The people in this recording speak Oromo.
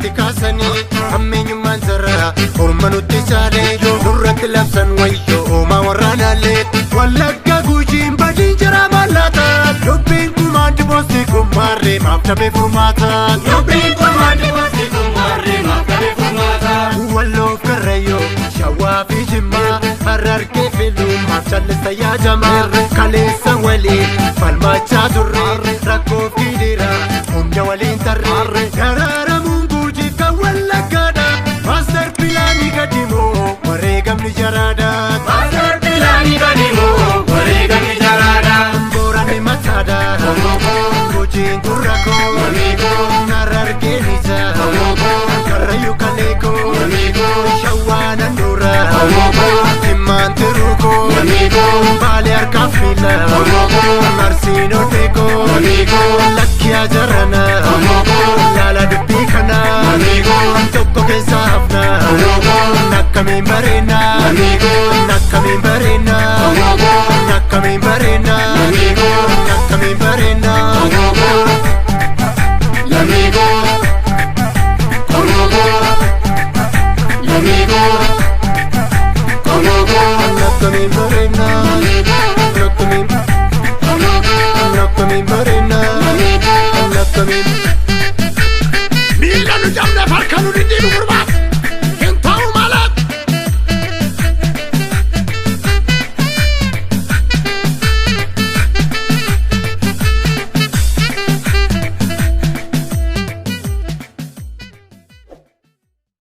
Irratti kaasanii hammeenyummaan sarara orma nutti caalee nurratti labsan wayyoo oomaa waraanaalee. Wallagga Gujiin badiin jara mallaata dubbiin kumaandi poostii kummaarree maaf dhabee furmaata. Dubbiin kumaandi poostii kummaarree maaf dhabee furmaata. Walloof Karrayyoo, Shawaa fi Jimmaa, Harargee filuu maaf callista yaajamaa. Kaleessa waliin falmachaa turre, rakkoof gidiraa hunda waliin tarre. Daraaramuun Gujiif kan Wallaggaadha. Master pilaanii gadimoo wareegamni jaraadha. Master pilaanii gadimoo wareegamni jaraadha. Booranni mataadha. Gujiin gurra koo. Harargeen ija. Karrayyuu kalee koo. Shawaan handhuura. Jimmaan tiruu koo. Baalee harkaaf miila. Arsiin onnee koo. Lakki ajarana. Laala dubbii kana. Tokko keessaa hafna. Akkamiin bareena. Akkamiin bareena. Akkamiin bareena. Akkamiin bareena. Lamigo, Konogo, Lamigo, Konogo. Akkamiin bareena.